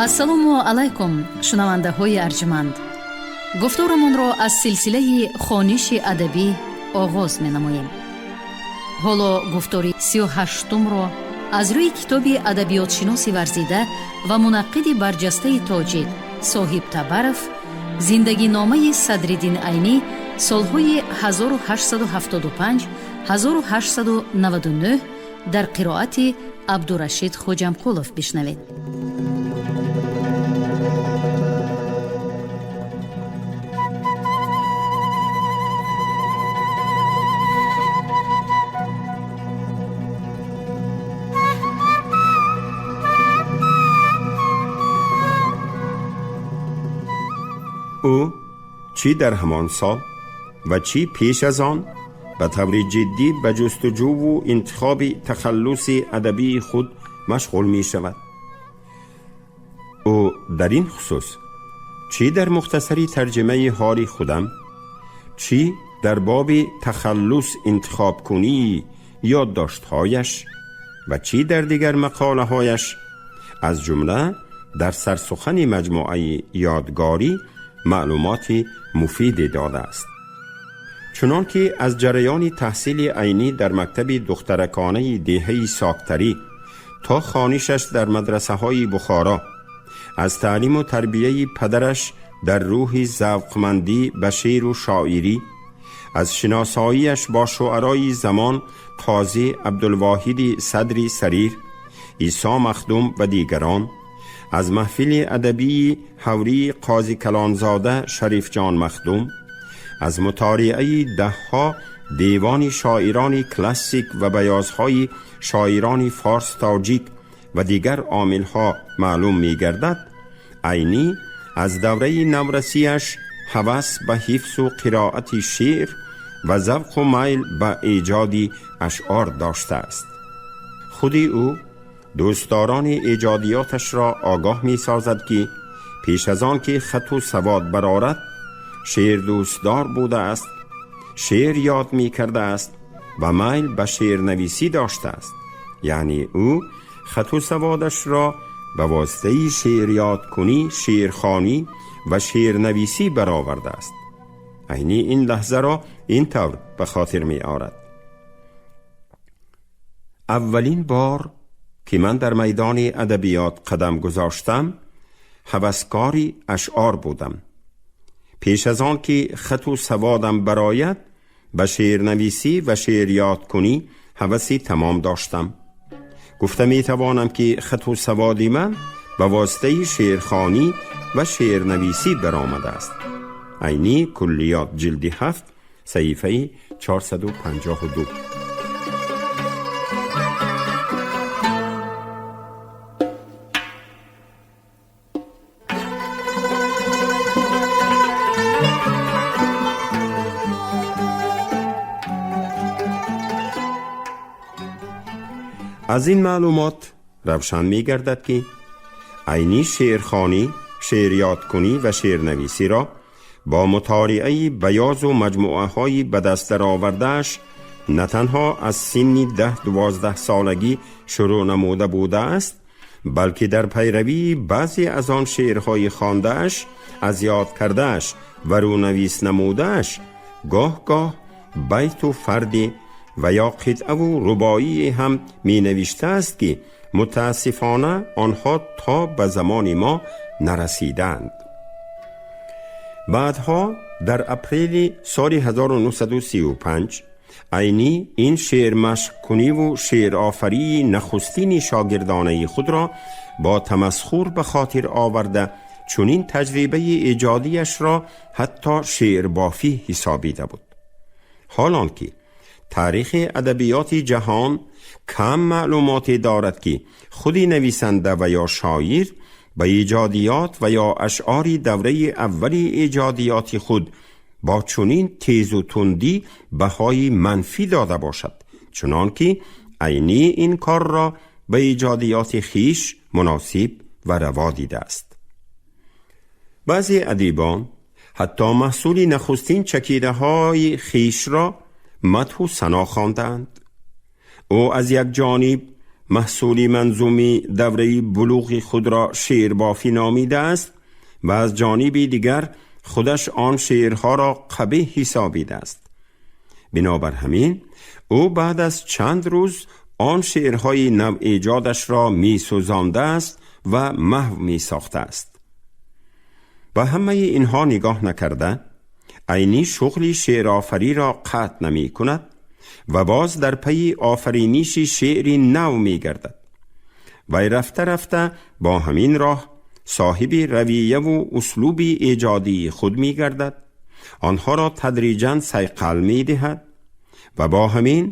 Ассалому алайкум, шунавандаҳои арҷманд. Гуфторамонро аз силсилаи хониши адабӣ оғоз менамоем. Ҳоло гуфтори 38-умро аз рӯи китоби адабиётшиноси варзида ва мунаққиди барҷастаи тоҷик Соҳиб Табаров «Зиндагиномаи Садриддин Айнӣ солҳои 1875-1899» дар қироати Абдурашид Хоҷамқулов бишнавед. Ӯ чӣ дар ҳамон сол ва чӣ пеш аз он ба таври ҷиддӣ ба ҷустуҷӯву интихоби тахаллуси адабии худ машғул мешавад. Ӯ дар ин хусус чӣ дар мухтасари тарҷимаи ҳоли худам, чӣ дар боби тахаллус интихобкунии ёддоштҳояш ва чӣ дар дигар мақолаҳояш, аз ҷумла дар сарсухани маҷмӯаи ёдгорӣ, маълумоти муфиде додааст. Чунон ки аз ҷараёни таҳсили Айнӣ дар мактаби духтараконаи деҳаи Соктарӣ то хонишаш дар мадрасаҳои Бухоро, аз таълиму тарбияи падараш дар рӯҳи завқмандӣ ба шеъру шоирӣ, аз шиносоияш бо шуарои замон Қозӣ Абдулвоҳиди Садри Сарир, Исо Махдум ва дигарон, аз маҳфили адабии ҳаврии Қозӣ Калонзода Шарифҷон Махдум, аз мутолиаи даҳҳо девони шоирони классик ва баёзҳои шоирони форс, тоҷик ва дигар омилҳо маълум мегардад, Айнӣ аз давраи наврасиаш ҳавас ба ҳифзу қироати шеър ва завқу майл ба эҷоди ашъор доштааст. Худи ӯ дӯстдорони эҷодиёташро огоҳ месозад, ки пеш аз он ки хату савод барорад, шеърдӯстдор будааст, шеър ёд мекардааст ва майл ба шеърнависӣ доштааст. Яъне ӯ хату саводашро ба воситаи шеърёдкунӣ, шеърхонӣ ва шеърнависӣ баровардааст. Айнӣ ин лаҳзаро ин тавр ба хотир меорад: «Аввалин бор ки ман дар майдони адабиёт қадам гузоштам, ҳаваскори ашъор будам. Пеш аз он ки хату саводам барояд, ба шеърнависӣ ва шеърёдкунӣ ҳаваси тамом доштам. Гуфта метавонам, ки хату саводи ман ба воситаи шеърхонӣ ва шеърнависӣ баромадааст». Айнӣ, «Куллиёт», ҷилди 7, саҳифаи 452. Аз ин маълумот равшан мегардад, ки Айнӣ шеърхонӣ, шеърёдкунӣ ва шеърнависиро бо мутолиаи баёзу маҷмӯаҳои ба даст даровардааш на танҳо аз синни 10-12 солагӣ шурӯъ намуда будааст, балки дар пайравии баъзе аз он шеърҳои хондааш, аз ёд кардааш ва рӯнавис намудааш гоҳ-гоҳ байту фарде ва ё қитъаву рубоие ҳам менавиштааст, ки мутаассифона онҳо то ба замони мо нарасидаанд. Баъдҳо дар апрели соли 1935 Айнӣ ин шеърмашқкуниву шеърофарии нахустини шогирдонаи худро бо тамасхур ба хотир оварда, чунин таҷрибаи эҷодиашро ҳатто шеърбофӣ ҳисобида буд. Ҳол он ки таърихи адабиёти ҷаҳон кам маълумоте дорад, ки худи нависанда ва ё шоир ба эҷодиёт ва ё ашъори давраи аввали эҷодиёти худ бо чунин тезу тундӣ баҳои манфӣ дода бошад, чунон ки Айнӣ ин корро ба эҷодиёти хиш муносиб ва раво дидааст. Баъзе адибон ҳатто маҳсули нахустин чакидаҳои хишро мадҳу сано хондаанд. Ӯ аз як ҷониб маҳсули манзуми давраи булуғи худро шеърбофӣ номида аст ва аз ҷониби дигар худаш он шеърҳоро қабеҳ ҳисобида аст. Бинобар ҳамин ӯ баъд аз чанд рӯз он шеърҳои навэҷодашро месӯзондааст ва маҳв месохтааст. Ба ҳамаи инҳо нигоҳ накарда, Айнӣ шуғли шеърофариро қатъ намекунад ва боз дар пайи офариниши шеъри нав мегардад. Вай рафта-рафта бо ҳамин роҳ соҳиби равияву услуби эҷодии худ мегардад, онҳоро тадриҷан сайқал медиҳад ва бо ҳамин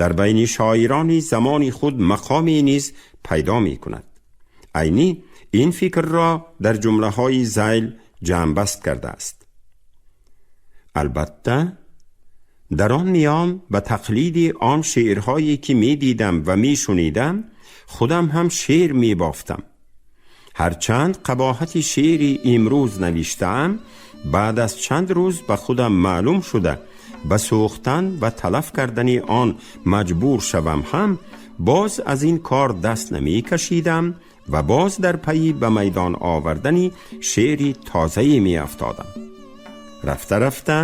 дар байни шоирони замони худ мақоме низ пайдо мекунад. Айнӣ ин фикрро дар ҷумлаҳои зайл ҷамъбаст кардааст. Албатта, дар он миён ба тақлиди он шеърҳое ки медидам ва мешунидам, худам ҳам шеър мебофтам. Ҳарчанд қабоҳати шеъри имрӯз навиштаам, баъд аз чанд рӯз ба худам маълум шуда, ба сӯхтан ва талаф кардани он маҷбур шавам ҳам, боз аз ин кор даст намекашидам ва боз дар пайи ба майдон овардани шеъри тозае меафтодам. Рафта-рафта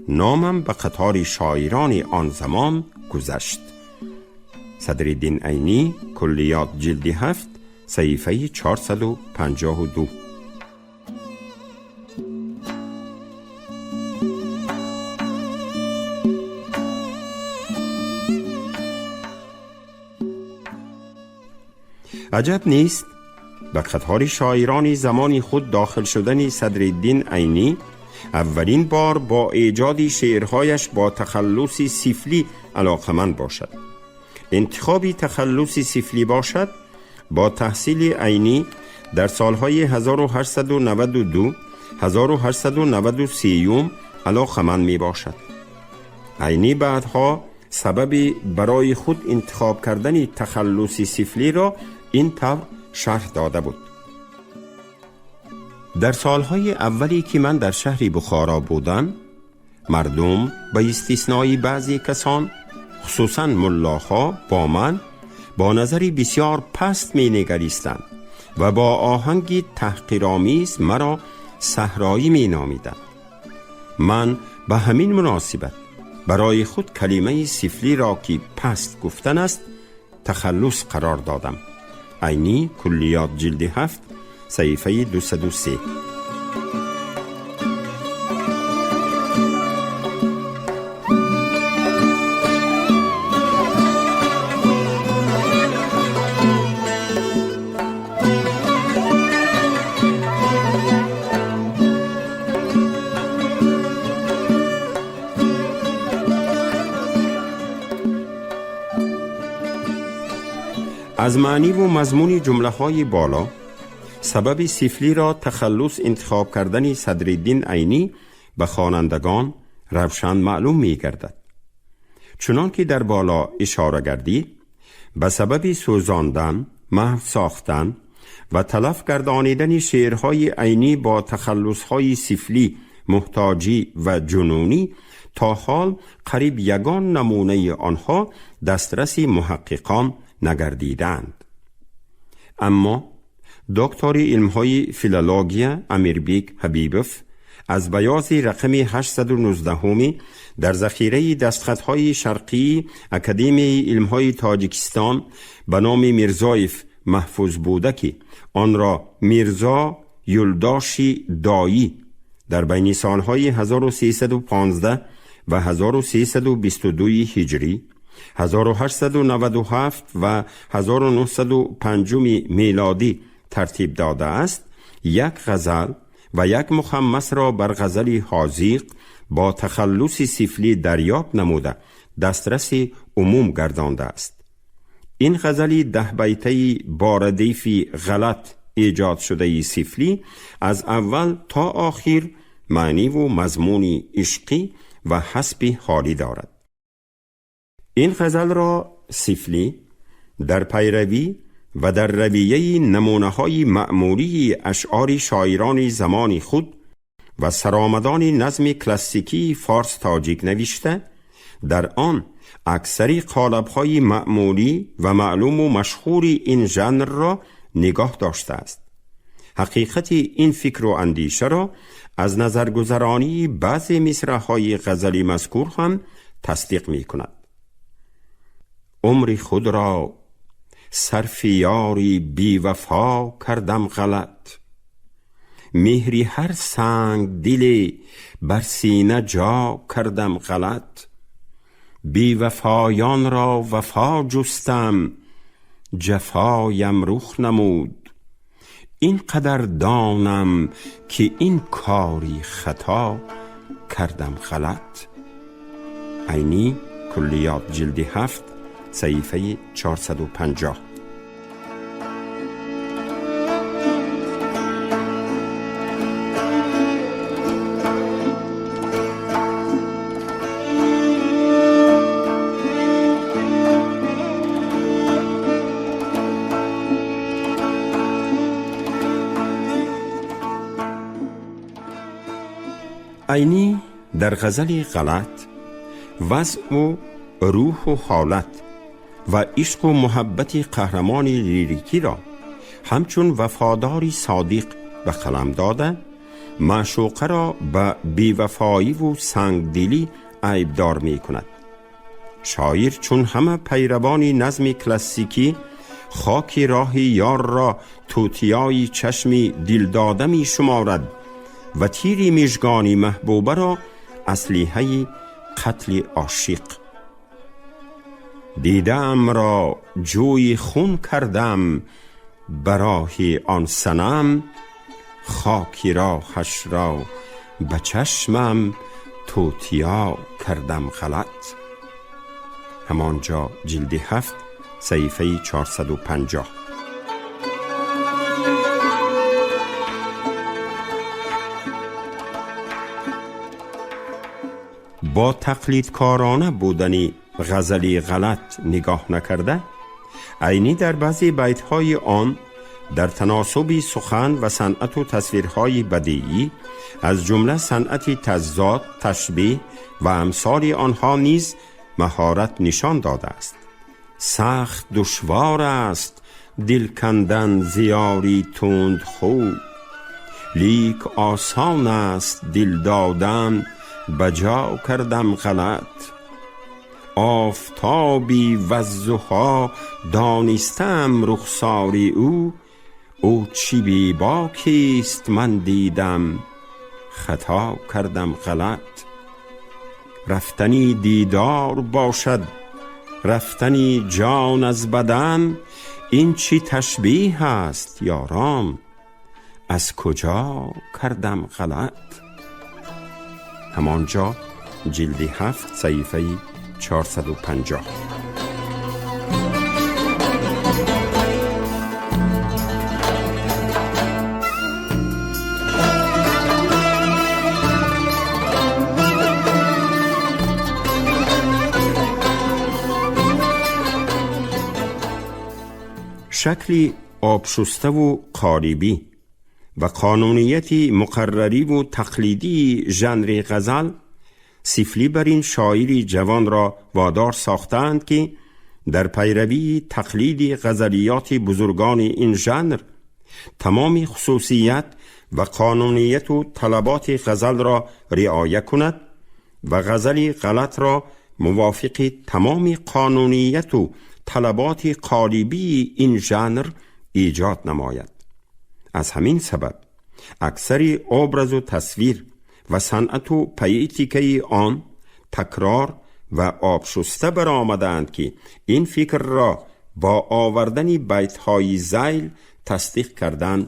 номам ба қатори шоирони он замон гузашт. Садриддин Айнӣ, Куллиёт, ҷилди 7, саҳифаи 452. Аҷаб нест ба қатори шоирони замони худ дохил шудани Садриддин Айнӣ аввалин бор бо эҷоди шеърҳояш бо тахаллуси Сифлӣ алоқаманд бошад. Интихоби тахаллуси Сифлӣ бошад бо таҳсили Айнӣ дар солҳои 1892 1893 алоқаманд мебошад. Айнӣ баъдҳо сабаби барои худ интихоб кардани тахаллуси Сифлиро ин тавр шарҳ дода буд: Дар солҳои аввале ки ман дар шаҳри Бухоро будам, мардум ба истиснои баъзе касон, хусусан муллоҳо, бо ман бо назари бисёр паст менегаристанд ва бо оҳанги таҳқиромез маро саҳроӣ меномиданд. Ман ба ҳамин муносибат барои худ калимаи сифлиро, ки паст гуфтан аст, тахаллус қарор додам. Айнӣ, Куллиёт, ҷилди 7, саҳифаи 203. Аз маъниву мазмуни ҷумлаҳои боло сабаби Сифлиро тахаллус интихоб кардани Садриддин Айнӣ ба хонандагон равшан маълум мегардад. Чунон ки дар боло ишора гардид, ба сабаби сӯзондан, маҳв сохтан ва талаф гардонидани шеърҳои Айнӣ бо тахаллусҳои Сифлӣ, Муҳтоҷӣ ва Ҷунунӣ то ҳол қариб ягон намунаи онҳо дастраси муҳаққиқон нагардидаанд. Аммо доктори илмҳои филология Амирбек Ҳабибов аз баёзи рақами 819 дар захираи дастхатҳои шарқии Академияи илмҳои Тоҷикистон ба номи Мирзоев маҳфуз буда, ки онро Мирзо Юлдоши Доӣ дар байни солҳои 1315 ва 1322 ҳиҷрӣ, 1897 ва 1905 мелодӣ тартиб додааст, як ғазал ва як мухаммасро бар ғазали Ҳозиқ бо тахаллуси Сифлӣ дарёб намуда, дастраси умум гардондааст. Ин ғазали даҳбайтаи бо радифи ғалат эҷод шудаи Сифлӣ аз аввал то охир маъниву мазмуни ишқӣ ва ҳасби ҳолӣ дорад. Ин ғазалро Сифлӣ дар пайравӣ ва дар равияи намунаҳои маъмулии ашъори шоирони замони худ ва саромадони назми классикии форс тоҷик навишта, дар он аксари қолабҳои маъмулӣ ва маълуму машҳури ин жанрро нигоҳ доштааст. Ҳақиқати ин фикру андешаро аз назаргузаронии баъзе мисраъҳои ғазали мазкур ҳам тасдиқ мекунад. Умри худро сарфи ёри бевафо кардам ғалат, меҳри ҳар санг диле бар сина ҷо кардам ғалат, бевафоёнро вафо ҷустам, ҷафоям рух намуд, ин қадар донам ки ин кори хато кардам ғалат. Айнӣ, Куллиёт, ҷилди 7, саҳифаи 450. Айнӣ дар ғазали ғалат вазъу рӯҳу ҳолат ва ишқу муҳаббати қаҳрамони лирикиро ҳамчун вафодори содиқ ба қалам дода, маъшуқаро ба бевафоиву сангдилӣ айбдор мекунад. Шоир чун ҳама пайравони назми классикӣ хоки роҳи ёрро тӯтиёи чашми дилдода мешуморад ва тири мижгони маҳбубаро аслиҳаи қатли ошиқ. Дидаамро ҷӯи хун кардам ба роҳи он санам, хоки роҳашро ба чашмам тӯтиё кардам ғалат. Ҳамонҷо, ҷилди 7, саҳифаи 450. Бо тақлидкорона будани ғазали ғалат нигоҳ накарда, Айнӣ дар баъзе байтҳои он дар таносуби сухан ва санъату тасвирҳои бадиӣ, аз ҷумла санъати тазод, ташбеҳ ва амсоли онҳо низ маҳорат нишон додааст. Сахт душвор аст дил кандан зи ёри тундхӯ, лик осон аст дил додан, ба ҷо кардам ғалат. Офтоби ваззуҳо донистам рухсори ӯ, ӯ чӣ бебокист ман дидам, хато кардам ғалат. Рафтани дидор бошад рафтани ҷон аз бадан, ин чӣ ташбеҳ аст ёрон, аз куҷо кардам ғалат. Ҳамонҷо, ҷилди 7, саҳифаи 450. Шакли обшуставу қолибӣ ва қонунияти муқаррариву тақлидии жанри ғазал сифлӣ бар ин шоири ҷавонро водор сохтаанд, ки дар пайравии тақлиди ғазалиёти бузургони ин жанр тамоми хусусият ва қонунияту талаботи ғазалро риоя кунад ва ғазали ғалатро мувофиқи тамоми қонунияту талаботи қолибии ин жанр эҷод намояд. Аз ҳамин сабаб аксари образу тасвир ва санъату поэтикаи он такрор ва обшуста баромадаанд, ки ин фикрро бо овардани байтҳои зайл тасдиқ кардан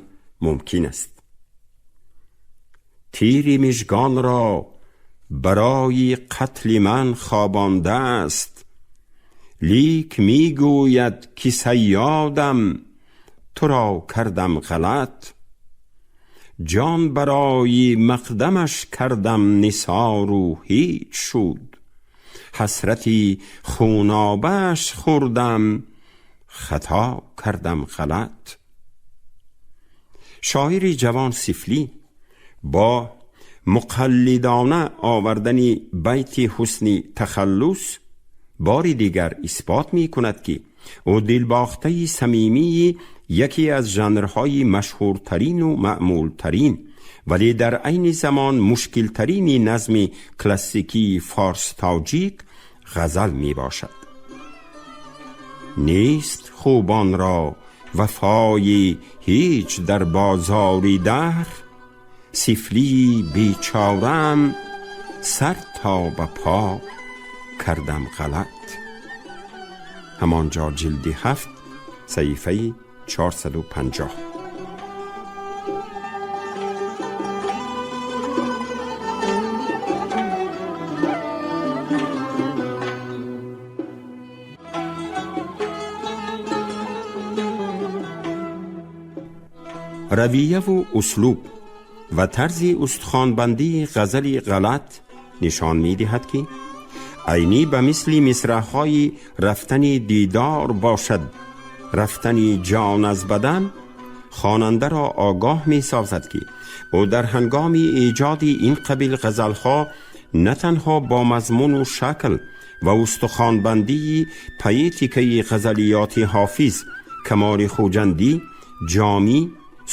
мумкин аст. Тири мижгонро барои қатли ман хобондааст, лик мегӯяд ки сайёдам туро кардам ғалат. Ҷон барои мақдамаш кардам нисору ҳеҷ шуд, ҳасрати хунобааш хӯрдам, хато кардам ғалат. Шоири ҷавон сифлӣ бо муқаллидона овардани байти ҳусни тахаллус бори дигар исбот мекунад, ки ӯ дилбохтаи самимии яке аз жанрҳои машҳуртарину маъмултарин, вале дар айни замон мушкилтарини назми классикии форс-тоҷик ғазал мебошад. Нест хубонро вафои ҳеҷ дар бозори даҳр, сифлии бечораам сар то ба по кардам ғалат. Ҳамонҷо, ҷилди 7, саҳифаи 450. Равияву услуб ва тарзи устухонбандии ғазали ғалат нишон медиҳад, ки Айнӣ ба мисли мисраъҳои рафтани дидор бошад, рафтани ҷон аз бадан, хонандаро огоҳ месозад, ки ӯ дар ҳангоми эҷоди ин қабил ғазалҳо на танҳо бо мазмуну шакл ва устухонбандии поэтикаи ғазалиёти Ҳофиз, Камоли Хуҷандӣ, Ҷомӣ,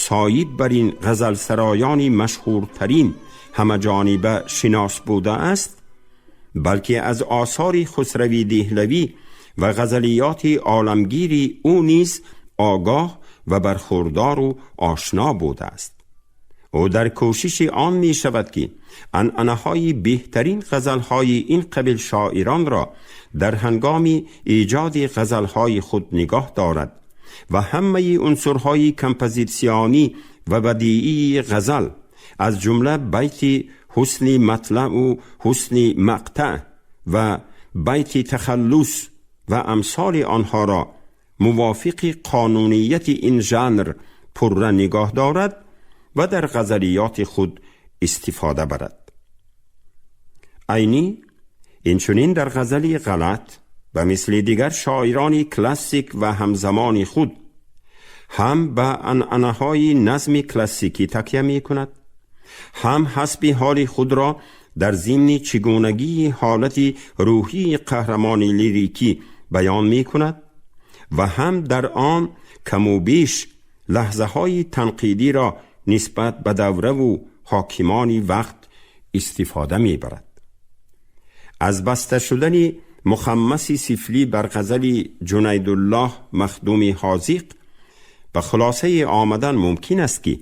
соиб бар ин ғазалсароёни машҳуртарин ҳамаҷониба шинос будааст, балки аз осори Хусрави Деҳлавӣ ва ғазалиёти оламгири ӯ низ огоҳ ва бархурдору ошно будааст. Ӯ дар кӯшиши он мешавад, ки анъанаҳои беҳтарин ғазалҳои ин қабил шоиронро дар ҳангоми эҷоди ғазалҳои худ нигоҳ дорад ва ҳамаи унсурҳои композитсионӣ ва бадиии ғазал, аз ҷумла байти ҳусни матлаъу ҳусни мақтаъ ва байти тахаллус ва амсоли онҳоро мувофиқи қонунияти ин жанр пурра нигоҳ дорад ва дар ғазалиёти худ истифода барад. Айнӣ инчунин дар ғазали ғалат ба мисли дигар шоирони классик ва ҳамзамони худ ҳам ба анъанаҳои назми классикӣ такя мекунад, ҳам ҳасби ҳоли худро дар зимни чигунагии ҳолати рӯҳии қаҳрамони лирикӣ баён мекунад ва ҳам дар он каму беш лаҳзаҳои танқидиро нисбат ба давраву ҳокимони вақт истифода мебарад. Аз баста шудани мухаммаси сифлӣ бар ғазали Ҷунайдуллоҳ Махдуми Ҳозиқ ба хулосае омадан мумкин аст, ки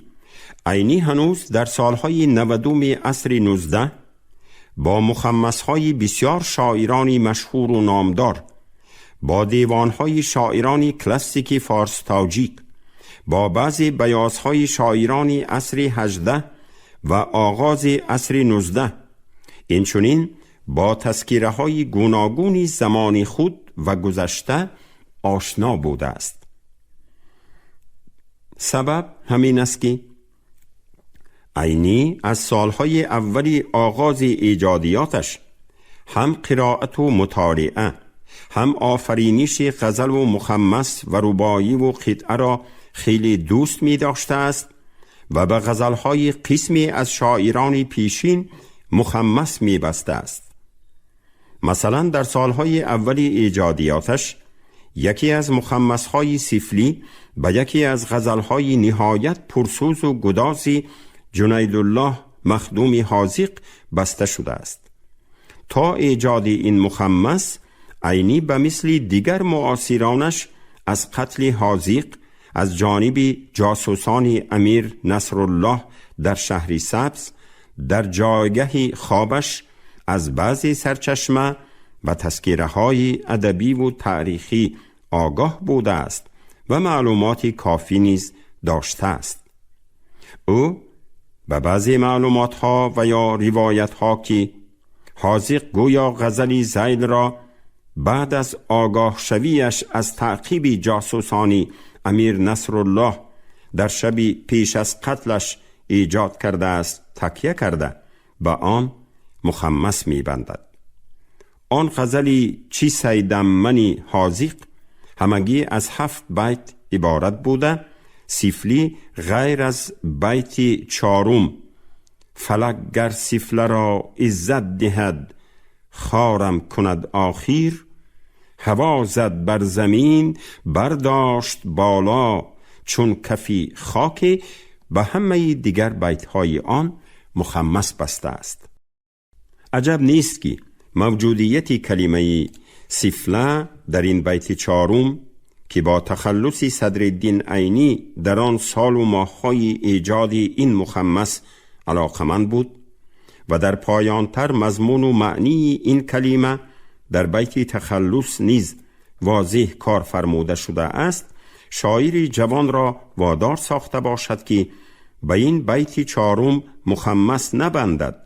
Айнӣ ҳанӯз дар солҳои 90-уми асри 19 бо мухаммасҳои бисёр шоирони машҳуру номдор, бо девонҳои шоирони классики форс-тоҷик, бо баъзе баёзҳои шоирони асри 18 ва оғози асри 19, инчунин бо тазкираҳои гуногуни замони худ ва гузашта ошно будааст. Сабаб ҳамин аст, ки Айнӣ аз солҳои аввали оғози эҷодиёташ ҳам қироату мутолиа, ҳам офариниши ғазалу мухаммас ва рубоиву қитъаро хеле дӯст медоштааст ва ба ғазалҳои қисме аз шоирони пешин мухаммас мебастааст. Масалан, дар солҳои аввали эҷодиёташ яке аз мухаммасҳои сифлӣ ба яке аз ғазалҳои ниҳоят пурсӯзу гудози Ҷунайдуллоҳ Махдуми Ҳозиқ баста шудааст. То эҷоди ин мухаммас Айнӣ ба мисли дигар муосиронаш аз қатли Ҳозиқ аз ҷониби ҷосусони Амир Насруллоҳ дар Шаҳри Сабз дар ҷойгаҳи хобаш аз баъзе сарчашма ва тазкираҳои адабиву таърихӣ огоҳ будааст ва маълумоти кофӣ низ доштааст. Ӯ ба баъзе маълумотҳо ва ё ривоятҳо, ки Ҳозиқ гӯё ғазали зайлро баъд аз огоҳшавиаш аз таъқиби ҷосусони Амир Насруллоҳ дар шаби пеш аз қатлаш эҷод кардааст, такя карда, ба он мухаммас мебандад. Он ғазали «Чӣ сайдам мани» Ҳозиқ ҳамагӣ аз ҳафт байт иборат буда, сифлӣ ғайр аз байти чорум «Фалак гар сифларо иззат диҳад, хорам кунад охир» هوا زد بر زمین برداشت بالا چون کفی خاک به همه دیگر بیت‌های آن مخمس بسته است. عجب نیست که موجودیت کلمه سفله در این بیت چهارم که با تخلص صدرالدین عینی در آن سال و ماه‌های ایجاد این مخمس علاقمند بود و در پایانتر مضمون و معنی این کلمه در بیت تخلص نیز واضح کار فرموده شده است، شاعر جوان را وادار ساخته باشد که به این بیت چهارم مخمس نبندد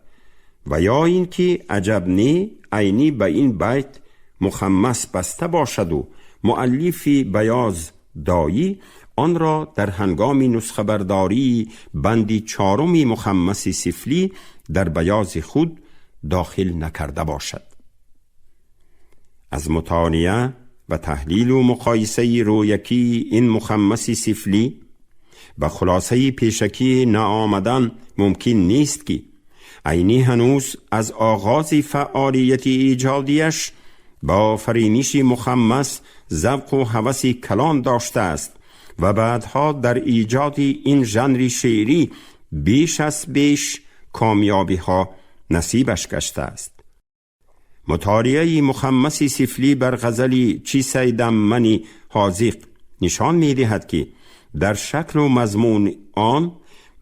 و یا اینکه عجب نی عینی به این بیت مخمس بسته باشد و مؤلف بیاض دایی آن را در هنگام نسخه برداری بند چهارم مخمس سفلی در بیاض خود داخل نکرده باشد. از مطالعه و تحلیل و مقایسه رویکی این مخمس سفلی و خلاصه پیشکی نآمدن ممکن نیست که عینی هنوز از آغاز فعالیت ایجادیش با آفرینش مخمس ذوق و هوس کلان داشته است و بعدها در ایجاد این ژانر شعری بیش از بیش کامیابی ها نصیبش گشته است. مطالعه مخمس سفلی بر غزل چی صیدم منی حاذق نشان می دهد که در شکل و مضمون آن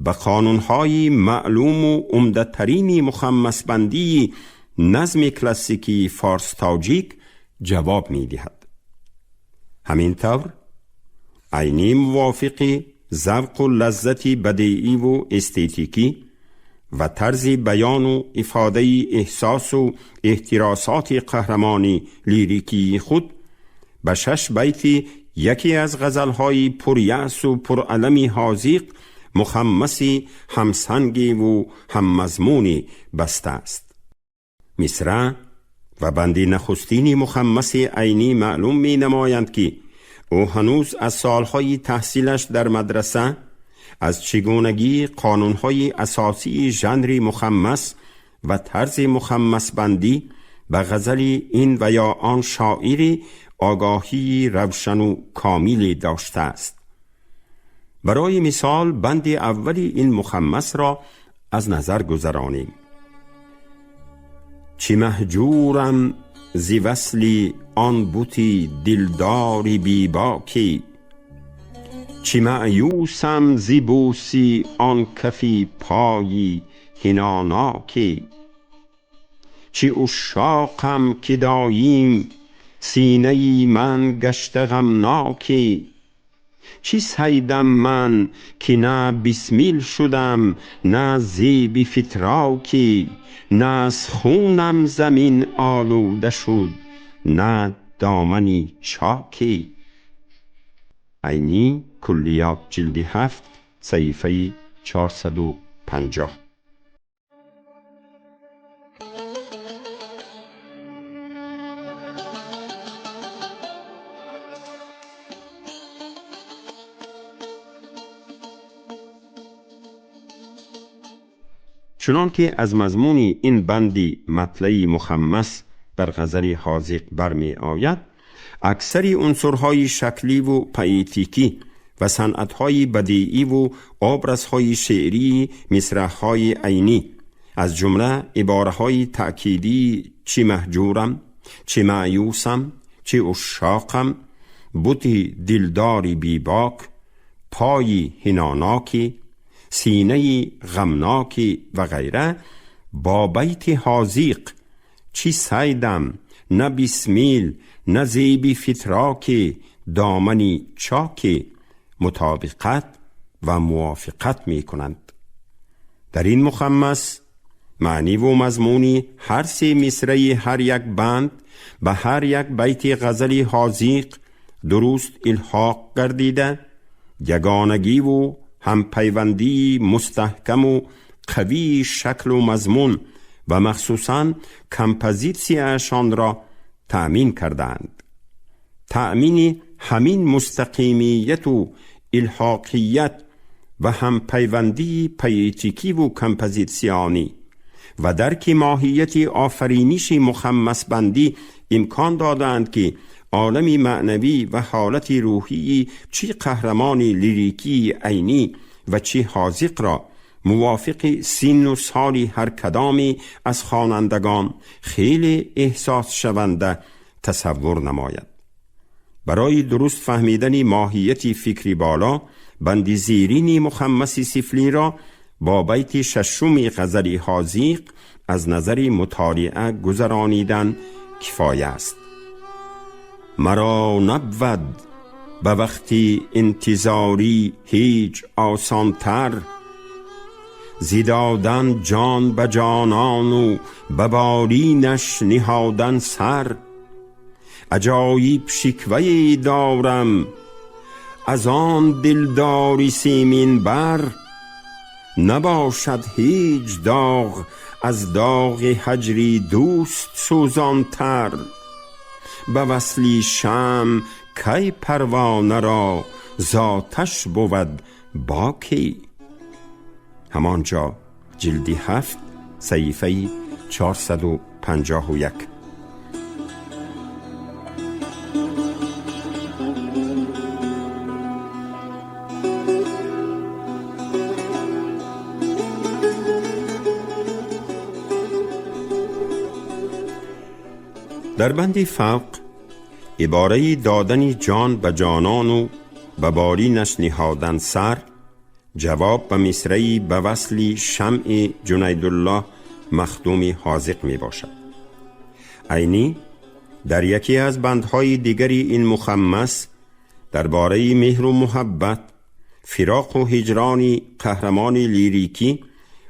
به قانونهای معلوم و عمده‌ترین مخمس بندی نظم کلاسیکی فارس تاجیک جواب می دهد. همینطور عینی موافق ذوق و لذت بدیعی و استتیکی و طرز بیان و افاده احساس و احتراسات قهرمانی لیریکی خود به 6 بیت یکی از غزلهای پریأس و پرعلم حاذق مخمس همسنگی و هممضمونی بسته است. مصرع و بند نخستین مخمس عینی معلوم می نمایند که او هنوز از سالهای تحصیلش در مدرسه از چگونگی قانونهای اساسی ژانر مخمس و طرز مخمس بندی به غزل این و یا آن شاعری آگاهی روشن و کاملی داشته است. برای مثال بند اولی این مخمس را از نظر گذرانیم. چی مهجورم ز وصل آن بتی دلدار بیباکی، چی مأیوسم ز بوسی آن کفی پای حناناکی، چی عشاقم که دایم سینه من گشته غمناکی، چی صیدم من که نه بسمل شدم نه زیب فتراکی، نه از خونم زمین آلوده شد نه دامنی چاکی. عینی کلیات جلد 7 صحیفه 450. چنان که از مضمون این بندی مطلع مخمس بر غزل حاذق برمی آید، اکثر عنصرهای شکلی و پویتیکی و صنعتهای بدیعی و ابرزهای شعری مصرعهای عینی از جمله عباره‌های تأکیدی چی مهجورم، چی مأیوسم، چی عشاقم، بتی دلداری بیباک، پای حناناکی، سینه غمناکی و غیره با بیت حاذق چی صیدم نه بسمیل نه زیب فتراکی دامنی چاکی مطابقت و موافقت می کنند. در این مخمس معنی و مضمونی هر سه مصرع هر یک بند به هر یک بیت غزل حاذق درست الحاق گردیده، یگانگی و همپیوندی مستحکم و قوی شکل و مضمون و مخصوصاً کمپوزیتسی‌شان را تأمین کردند. تأمین همین مستقیمیت و الحاقیت و همپیوندی پویتیکی و کمپوزیتسیانی و درک ماهیت آفرینش مخمس بندی امکان دادند که عالمی معنوی و حالت روحی چی قهرمان لیریکی عینی و چی حاذق را موافق سن و سال هر کدامی از خوانندگان خیلی احساس شونده تصور نماید. برای درست فهمیدن ماهیت فکری بالا، بند زیرین مخمس سفلی را با بیت ششم غزل حاذق از نظر مطالعه گذرانیدن کفایه است. مرا نبود به وقتی انتظاری هیچ آسانتر، ز دادن جان به جانان و به بالینش نهادن سر. عجایب شکوه دارم از آن دلداری سیمین بر، نباشد هیچ داغ از داغ هجری دوست سوزانتر. به وصلی شمع کی پروانه را ز آتش بود باکی. همانجا جلدی 7 صحیفه 451. در بند فوق عباره دادن جان به جانان و به بالینش نهادن سر جواب به مصرعی به وصل شمع جنیدالله مخدوم حاذق می باشد. عینی در یکی از بندهای دیگری این مخمس درباره مهر و محبت، فراق و هجران قهرمان لیریکی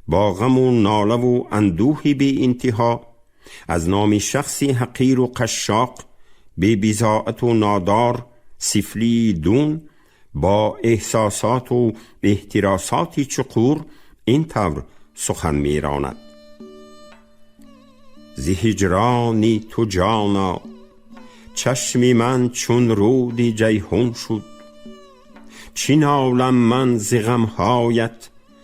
با غم و ناله و اندوه بی انتها از نام شخصی حقیر و قشاق، بی بضاعت و نادار، سفلی دون، با احساسات و احتراسات چقور این طور سخن میراند: ز هجران تو جانا چشم من چون رود جیحون شد، چی نالم من ز غمهایت